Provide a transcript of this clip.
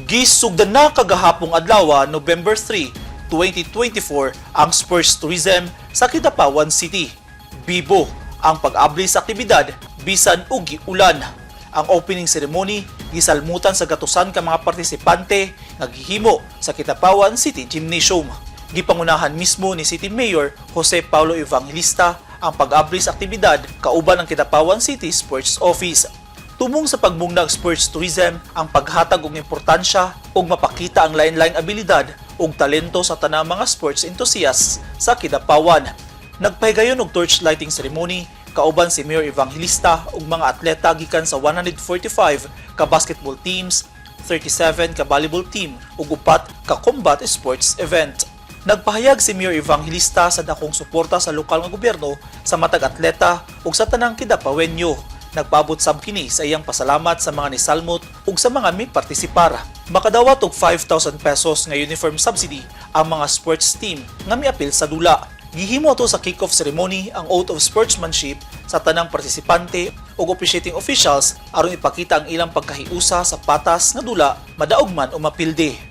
Gisugdan na kagahapong adlaw, November 3, 2024, ang sports tourism sa Kidapawan City. Bibo ang pag-abli sa aktibidad bisan og giulan. Ang opening ceremony gisalmutan sa gatusan ka mga partisipante nga gihimo sa Kidapawan City Gymnasium. Gipangunahan mismo ni City Mayor Jose Paulo Evangelista ang pag-abli sa aktibidad kauban ang Kidapawan City Sports Office. Tumong sa pagmungnag sports tourism ang paghatag og importansya ug mapakita ang lain-laing abilidad ug talento sa tanang mga sports enthusiasts sa Kidapawan. Nagpahigayon og torch lighting ceremony kauban si Mayor Evangelista ug mga atleta gikan sa 145 ka basketball teams, 37 ka volleyball team ug upat ka combat sports event. Nagpahayag si Mayor Evangelista sa dakong suporta sa lokal nga gobyerno sa matag atleta ug sa tanang Kidapawenyo. Nagpaabot sab kini sa iyang pasalamat sa mga nisalmot ug sa mga mipartisipar. Makadawat og 5,000 pesos nga uniform subsidy ang mga sports team nga miapil sa dula. Gihimo ato sa kick-off ceremony ang oath of sportsmanship sa tanang partisipante ug officiating officials aron ipakita ang ilang pagkahiusa sa patas nga dula, madaog man o mapildi.